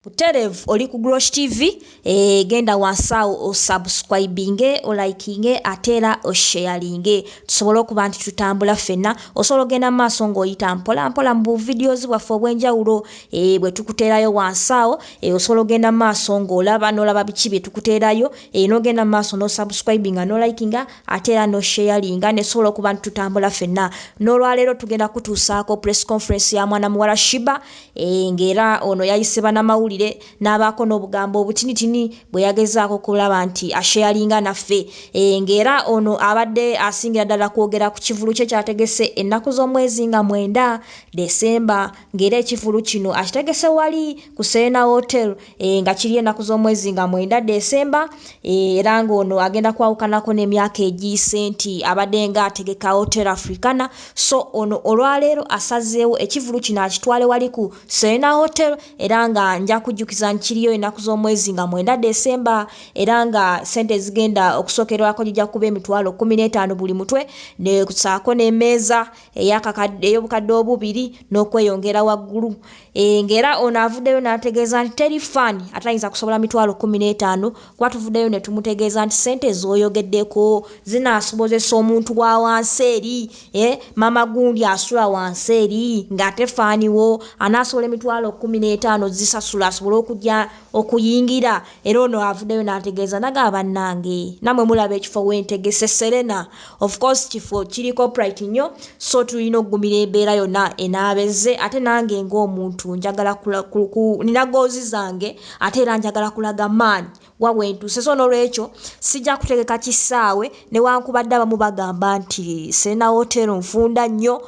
Butereevu oli ku Grosh TV, genda wansi awo osubscribinge, olikinge, ate era osharinge, tusobole okuba nti tutambula ffenna. Osobola ogenda mu maaso ng'oyita mpola mpola mu buvidiyozi bwaffe obw'enjawulo bwe tukuteerayo wansi awo. Osobola ogenda mu maaso ng'olaba n'olaba biki bye tukuteerayo, n'ogenda mu maaso n'osubscribinga, n'olikinga, ate era n'osharinga, nesobola okuba nti tutambula ffenna. N'olwaleero tugenda kutuusaako press conference ya mwana muwala Sheebah, ng'era ono yayise bannamawulire n'abaako n'obugambo obutinitini bwe yagezaako okulaba nti asharinga naffe, ng'era ono abadde asingira ddala kwogera ku kivulu kye kyategese ennaku z'omwezi nga 9 Desemba, ng'era ekivulu kino akitegese wali ku Serena Hotel, nga kiri ennaku z'omwezi nga 9 Desemba, era ng'ono agenda kwawukanako n'emyaka egiyise nti abadde nga ategeka Hotel Africana. So ono olwaleero asazeewo ekivulu kino akitwale wali ku Serena Hotel, era nga nja kujjukiza nti kiriyo ennaku z'omwezi nga 9 Desemba, era nga ssente ezigenda okusookerwako gijja kuba 15,000 buli mutwe, nesaako n'emmeeza ey' 2000 n'okweyongera waggulu, ng'era ono avuddeyo n'ategeeza nti teri fan atayinza kusobola 15,000, kuba tuvuddeyo ne tumutegeeza nti ssente z'oyogeddeko zinaasobozesa omuntu wa wansi eri, mama gundi asula wansi eri ng'ate fan wo anaasobola 15,000 zisasula asobole okujja okuyingira. Era ono avuddeyo n'ategeeza nagaba, "Bannange, nammwe mulaba ekifo wentegese Serena. Of course kifo kiriko bright nnyo, so tulina okugumira embeera yonna enaabeze. Ate nange ng'omuntu njagala nina goals zange, ate era njagala kulaga maanyi wa wentuuse. So n'olwekyo sijja kutegeka kisaawe, newankubadde abamu bagamba nti Serena Hotel nfunda nnyo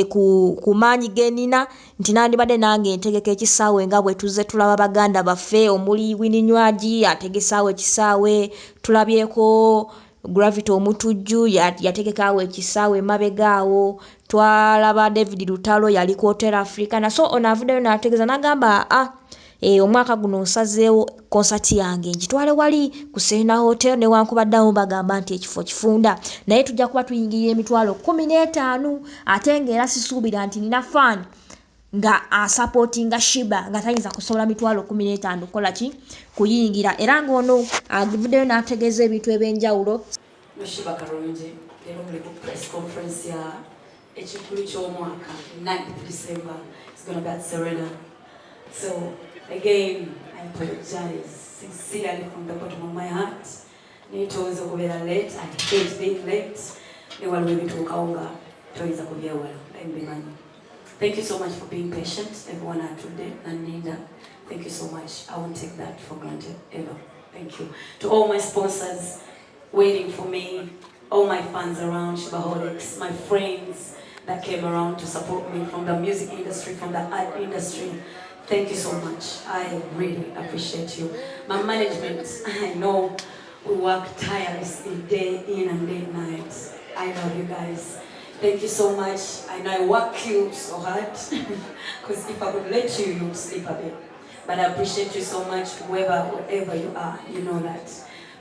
ku maanyi genina, nti nandibadde nange ntegeka ekisaawe nga bwe tuzze tulaba baganda baffe omuli Winnie Nwagi ategesaawo ekisaawe, tulabyeko Gravity Omutujju yategekaawo ekisaawe emabega awo, twalaba David Lutalo yali ku Hotel Africana." So ono avuddeyo n'ategeeza n'agamba, "A omwaka guno nsazeewo konsati yange ngitwale wali ku Serena Hotel, newankubadde abamu bagamba nti ekifo kifunda, naye tujja kuba tuyingirira 15,000, ate ng'era sisuubira nti nina fan nga asupportinga Sheebah nga tayinza kusobola 15,000 kukola ki, kuyingira." Era ng'ono avuddeyo n'ategeeza ebintu ebyenjawulo. Sheebah Karungi, leero muli ku press conference ya ekikulu ky'omwaka, 9th December. It's gonna be at Serena. So again, I apologize sincerely from the bottom of my heart. Netoonze okubeera late. I hate being late. Ne waliwo ebituukawo nga toyinza kubyewala, mbimanyi. Thank you so much for being patient, everyone atudde naninda. Thank you so much. I won't take that for granted ever. Thank you to all my sponsors waiting for me, all my fans around, Sheebaholics, my friends that came around to support me from the music industry, from the art industry. Thank you so much. I really appreciate you. My management, I know we work tirelessly day in and day night. I love you guys. Thank you so much. I know I work you so hard because if I would let you, you'd sleep a bit. But I appreciate you so much, whoever, wherever you are, you know that.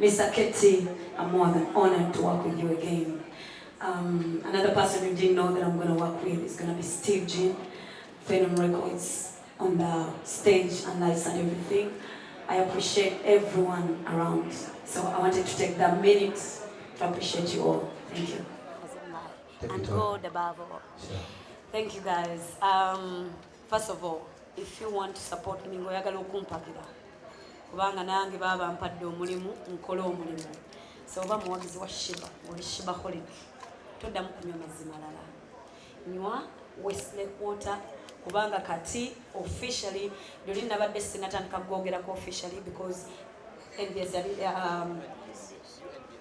Mr. Ketty, I'm more than honored to work with you again. Another person who didn't know that I'm going to work with is going to be Steve Jean, Phenom Records, on the stage and lights and everything. I appreciate everyone around. So I wanted to take that minute to appreciate you all. Thank you. Take And it on. God above all. Sure. Thank you, guys. First of all, if you want to support me, ng'oyagala okumpagira, kubanga nange baba mpadde omulimu, nkole omulimu. So oba muwagizi wa Sheebah, oli Sheebaholic, toddamu kunywa mazzi malala, nywa Westlake water, kubanga kati officially luli nabadde sinatandika kwogerako officially because NBS yali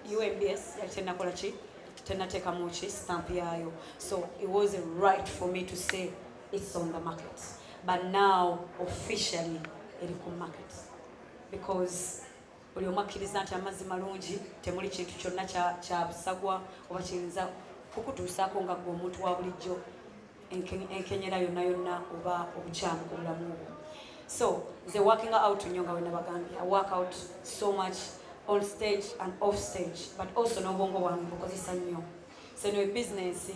UNBS yali tenakola ki, tenateekamu ki stamp yaayo, so it wasn't right for me to say it's on the market. But now officially eri ku market, because buli omu akkiriza nti amazzi malungi, temuli kintu kyonna kya busagwa oba kiyinza kukutuusaako nga gwe omuntu wa bulijjo enkenyera yonna yonna oba obukyamu ku bulamu bwo. So nze working out nnyo, nga wenabagambye, I work out so much on stage and off stage, but also n'obwongo bwange bukozesa nnyo. So no business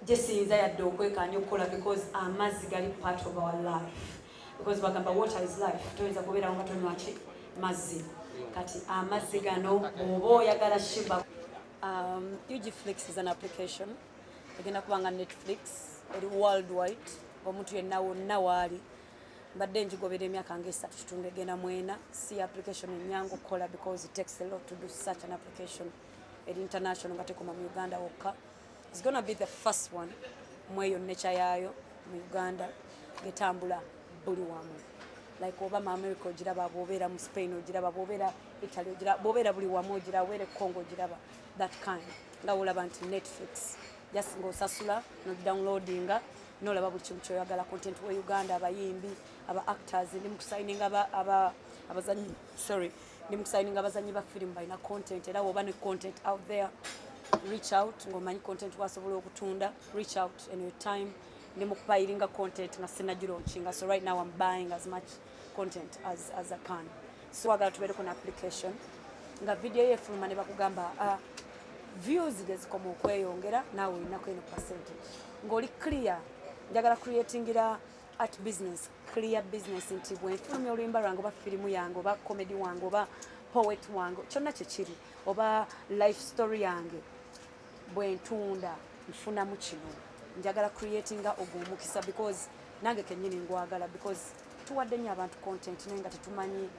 gye siyinza yadde okwekanya okukola, because amazzi gali part of our life. Because bagamba water is life, toyinza kubeerawo nga tonywa ki? Mazzi. Kati amazzi gano bw'oba oyagala Sheebah. UGFlix is an application egenda kuba nga Netflix eri worldwide, omuntu yenna wonna waali. Mbadde njigobera emyaka nga 3 kitundu egenda mwena. Si application enyangu okukola because it takes a lot to do such an application eri international nga tekoma mu Uganda wokka. It's gonna be the first one mweyo nature yaayo mu Uganda getambula buli wamu, like oba mu America ogiraba, bwobeera mu Spain ogiraba, bwobeera Italy ogiraba, bwobeera buli wamu ogiraba, bwobeera e Congo ogiraba, that kind nga wolaba nti Netflix, just ng'osasula nodownloadinga nolaba buli kimu kyoyagala, content we Uganda, abayimbi, aba actors. Ndi mukusayininga abazanyi, sorry, ndi mukusayininga abazanyi ba firimu balina content. Era woba ne content out there, reach out. Ng'omanyi content wasobola okutunda, reach out in your time. Ndi mukupayiringa content nga sinagilaunchinga, so right now I'm buying as much content as I can. So wagala tubeereko na application nga video yefuluma ne bakugamba, views gezikoma okweyongera, naawe olinako eno percentage ng'oli clear. Njagala creatingira art business, clear business, nti bwenfulumya oluyimba lwange oba firimu yange oba comedy wange oba poet wange, kyonna kyekiri, oba life story yange, bwentunda nfunamu kino. Njagala creatinga ogwo omukisa because nange kennyini ngwagala, because tuwadde nnyo abantu content naye nga tetumanyi.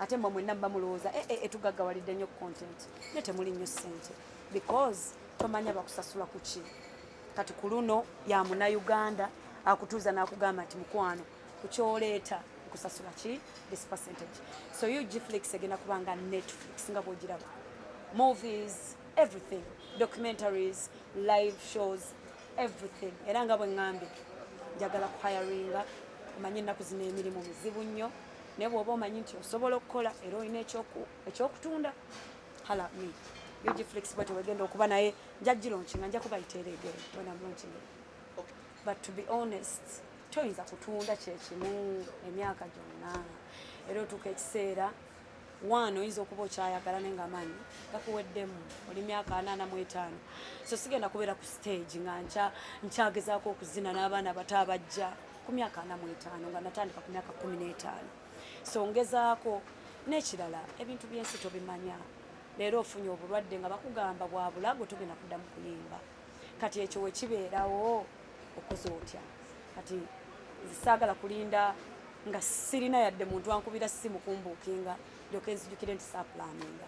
Ate mmwe mwenna muba mulowooza tugaggawalidde nnyo content, naye temuli nnyo ssente because tomanya bakusasula ku ki. Kati ku luno ya Munnayuganda akutuuza n'akugamba nti, "Mukwano, kukyoleeta nkusasula ki? This percentage." So UGFlix egenda kuba nga Netflix nga bwogiraba, movies, everything, documentaries, live shows, everything. Era nga bwe ŋŋambye, njagala kuhiringa. Omanyi ennaku zino emirimu mizibu nnyo, naye bw'oba omanyi nti osobola okukola era olina ekyokutunda, holla me. UGFlix bwe tewegenda okuba, naye nja gilaunchinga, nja kubayita era again when I'm launching it. But to be honest, toyinza kutunda kyekimu emyaka gyonna. Era otuuka ekiseera one oyinza okuba okyayagala naye nga amaanyi gakuweddemu, oli myaka 45. So sigenda kubeera ku stage nga nkyagezaako okuzina n'abaana bato abajja ku myaka 45, nga natandika ku myaka 15. So ngezaako. N'ekirala, ebintu by'ensi tobimanya. Leero ofunye obulwadde nga bakugamba bwa bulago, togenda kuddamu kuyimba. Kati ekyo wekibeerawo okoze otya? Kati nze saagala kulinda nga sirina yadde muntu ankubira simu kumbookinga ndyoke nzijukire nti saaplaninga.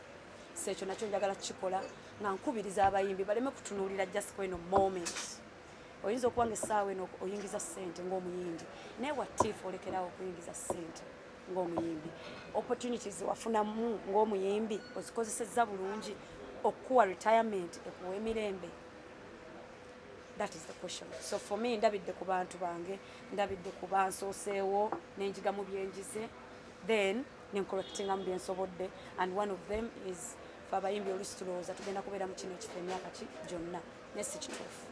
So ekyo nakyo njagala kukikola nga nkubiriza abayimbi baleme kutunuulira just kweno moment. Oyinza okuba nga essaawa eno oyingiza ssente ng'omuyimbi, naye what if olekerawo okuyingiza ssente ng'omuyimbi? Opportunities wafunamu ng'omuyimbi ozikozesezza bulungi okukuwa retirement ekuwa emirembe? That is the question. So for me, ndabidde ku bantu bange, ndabidde ku bansooseewo, nenjigamu byenjize, then nencorrectingamu byensobodde. And one of them is, fe abayimbi olusi tulowooza tugenda kubeera mu kino ekifo emyaka ki gyonna, naye si kituufu.